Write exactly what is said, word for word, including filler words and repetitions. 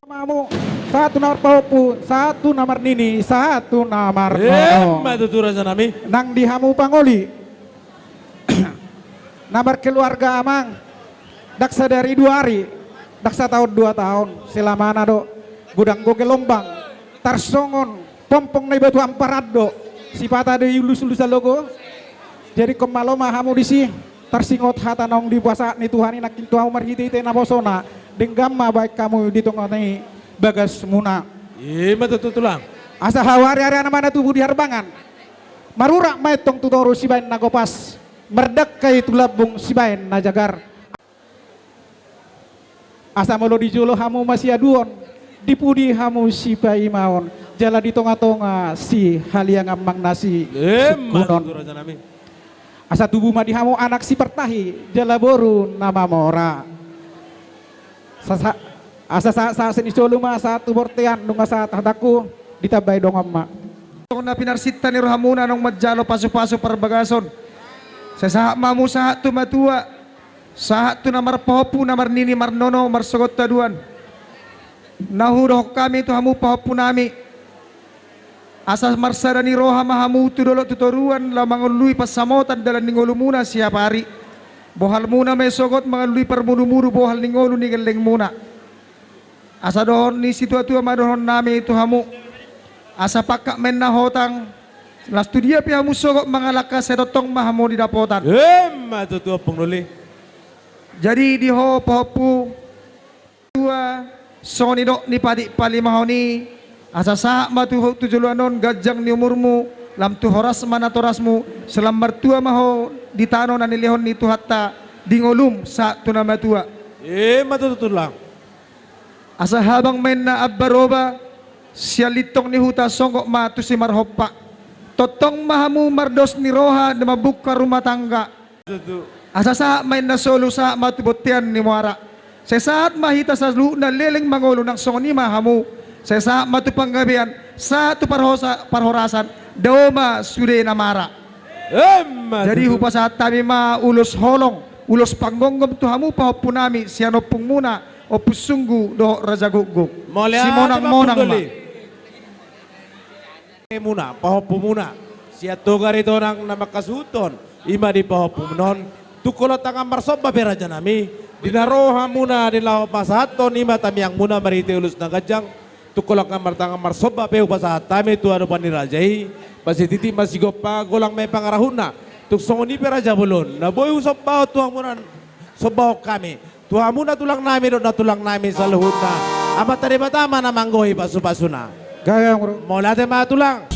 Mamu, sahat tu na marpahompu, sahat tu na marnini, sahat tu na marnono. Emma tutu, raja nami. Nang di hamu pangoli na markeluarga, amang, ndang sadari dua ari, ndang sataon dua taon, selamana do godang do gelombang, tarsongon pompong na di batu amparan do, sipata do i ulus-ulus alogo. Jadi ingkon malo ma hamu disi, tarsingot hata naung dipasahat ni Tuhan i nangkin tu hamu marhite-hite naposona, denggan ma baen hamu di tonga ni bagasmuna. Emma tutu, tulang. Asa hau ari-ari na manang tubu di harbangan, marurat ma i tong tu toru sibaen na gopas, mardangka i tu lambung sibaen na jagar. Asa molo di jolo hamu masiaduon, di pudi hamu sipaimaon, jala di tonga-tonga sihaliangan manang na si... Emma tutu, raja nami. Asa tubu ma di hamu anak sipartahi, jala boru na mamora. Sasa-, asa sahat-sahat sian i solu ma sahat tu bontean, nunga sahat hatangku, ditambai dongan ma. Tong na pinarsinta ni rohamuna naung manjalo pasu-pasu parbagason. Sai sahat ma hamu sahat tu matua, sahat tu na marpahompu, na marnini, marnono, marsogot haduan. Na hudokhon hami tu hamu pahompu nami, asa marsada ni roha ma hamu tu dolok tu toruan laho mangoloi pansamotan dalan ni ngolumuna siapari. Bohalmuna ma i sogot mangoloi parmudu-mudu bohal ni ngolu ni gellengmuna. Asa dohot ni situa-tua ma dohonon nami tu hamu. Asa pangkat ma inna hotang, las tu dia pe hamu sogot mangalangka, sai tongtong ma hamu di dapotan. Emma tutu, ompung doli. Jadi di ho pahompu, tua, songon nidok ni patik palimahon i, asa sahat ma tu ho tu joloan on ganjang ni umurmu, lam tu horas ma natorasmu, sai lam martua ma ho di tano na nilehon ni Tuhanta, di ngolum sahat tu na matua. Emma tutu, tulang. Asa habang ma inna ambaroba, sian lintong ni huta songgop ma tu simarhompa. Tongtong ma hamu mardos ni roha na mambuka rumah tangga. Tutu. Asa sahat ma inna solu, sahat ma tu bontean ni muara. Sai sahat ma hita saluhutna leleng mangolu, nang songon i ma hamu. Sai sahat ma tu panggabean, sahat tu parhosa-, parhorasan, dao ma sude na mara. Emma tutu. Jadi hupasahat hami ma ulos holong, ulos panggomgom tu hamu pahompu nami sian ompungmuna, Ompu Sunggu dohot Raja Gukguk. Mauliate ma, simonang-monang ma. Ompung doli. Muna, pahompumuna, sian Toga Ritonang na mangkasuhuthon, i ma di pahompumuna on, tung holan tangan marsomba pe raja nami, di na ro hamuna di laho pasahathon i ma tangiangmuna marhite ulos na ganjang, tung holan tangan marsomba pe hupasahat hami tu adopan ni raja i, pasititi masigompa, golang ma i pangarahutna, tung songon i pe raja bolon, na boi husombahon tu hamuna, sombahon hami. Tu hamuna tulang nami dohot na tulang nami saluhutna. Amanta Debata ma na manggohi pasu-pasuna. Gabe, Amang Guru. Mauliate ma tulang.